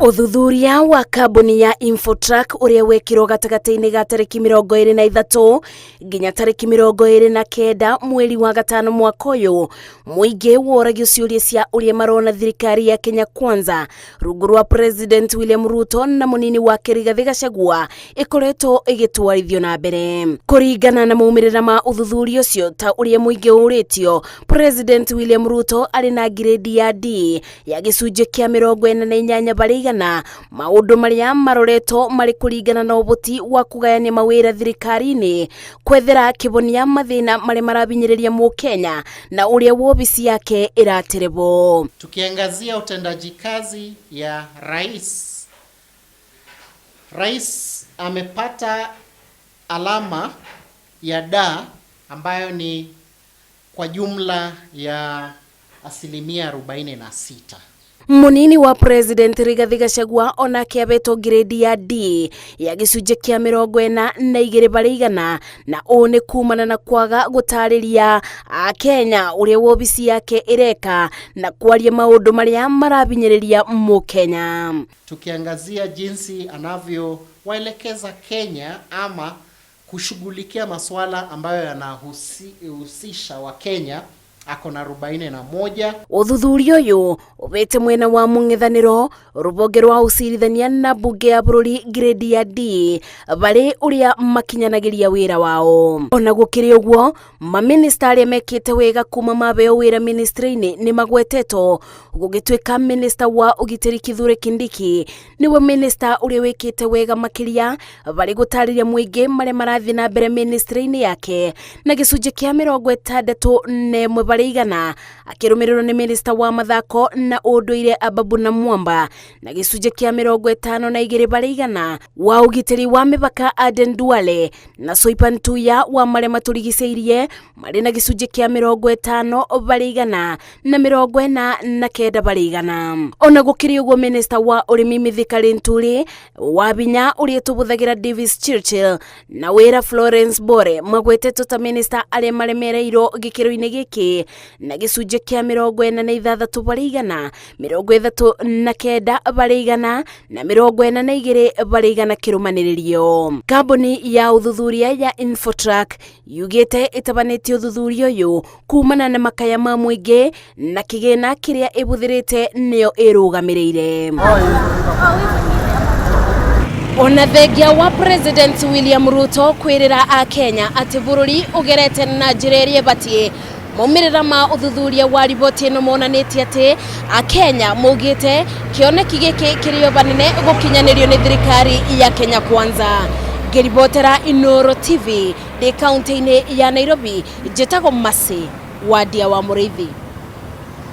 Ũthuthuria wa kambuni ya Infotrack ũrĩa wekirwo gatagatĩ-inĩ ga tarĩki 23 nginya tarĩki 29 mweri wa gatano mwaka ũyũ, mũingĩ woragio ciũria cia ũrĩa marona thirikari ya Kenya Kwanza rungu rwa President William Ruto na mũnini wake Rigathĩ Gachagua ĩkoretwo ĩgĩtwarithio na mbere. Kũringana na maumĩrĩra ma ũthuthuria ũcio ta ũrĩa mũingĩ ũrĩtio, President William Ruto arĩ na ngirĩndi ya D ya gĩcunjĩ kĩa 48 harĩ igana, maũndũ marĩa maroretwo marĩ kũringana na ũhoti wa kũgayania mawĩra thirikari-inĩ, kwethera kĩhonia mathĩna marĩa marahinyĩrĩria mũkenya na ũrĩa wobici yake ĩraterebwo. Tukiangazia utendaji kazi ya rais, rais amepata alama ya D ambayo ni kwa jumla ya asilimia 46. Munini wa President Rigathi Gachagua onake abetwo ngirĩndi ya D ya gĩcunjĩ kĩa 42 harĩ igana, na ũũ nĩ kumana na kwaga gũtarĩria Akenya ũrĩa wobici yake ĩreka na kwaria maũndũ marĩa marahinyĩrĩria mũkenya. Tukiangazia jinsi anavyowaelekeza Kenya ama kushughulikia masuala ambayo yanahusisha Wakenya, ako na 41. Ũthuthuria ũyũ ũbete mwena wa mũng'ethanĩro rũhonge rwa ũcirithania na mbunge ya bũrũri ngirĩndi ya D barĩ ũrĩa makinyanagĩria wĩra wao. Ona gũkĩrĩ ũguo, mamĩnĩsta arĩa mekĩte wega kuma mabeo wĩra ministry-inĩ nĩ magwetetwo, gũgĩtuĩka minista wa ũgitĩri Kithure Kindiki nĩwe minista ũrĩa wĩkĩte wega makĩria barĩ gũtarĩria mũingĩ marĩa marathiĩ na mbere ministry-inĩ yake na gĩcunjĩ kĩa 61 harĩ igana, akĩrũmĩrĩrwo nĩ minista wa mathako na ũndũire Ababu Namwamba na gĩcunjĩ kĩa 52 harĩ igana, wa ũgitĩri wa mĩhaka Aden Duale na Soipan Tuya wa marĩa matũrigicĩirie marĩ na gĩcunjĩ kĩa 50 harĩ igana na 49 harĩ igana. Ona gũkĩrĩ ũguo, minista wa ũrĩmi Mithika Linturi, wa binya ũrĩa tũbũthagĩra Davis Chirchir na wĩra Florence Bore magwetetwo ta minista arĩa maremereirwo gĩkĩro-inĩ gĩkĩ na gĩcunjĩ kĩa 46 harĩ igana, 39 harĩ igana na 42 harĩ igana kĩrũmanĩrĩrio. Kambuni ya ũthuthuria ya Infotrack yugĩte ĩtabanĩtie ũthuthuria ũyũ kumana na makaya ma mũingĩ na kĩgĩna kĩrĩa ĩbũthĩrĩte nĩyo ĩrũgamĩrĩire. Ona thengia wa President William Ruto kwĩrĩra Akenya atĩ bũrũri ũgerete na njĩra ĩrĩa ĩbatiĩ, maumĩrĩra ma ũthuthuria wa riboti ĩno monanĩtie atĩ Akenya maugĩte kĩoneki gĩkĩ kĩrĩ o vanene gũkinyanĩrio nĩ thirikari ya Kenya Kwanza. Ngĩribotera Inooro TV ndĩ kaunti-inĩ ya Nairobi, njĩtagwo Mercy Wandia wa Mũrĩithi.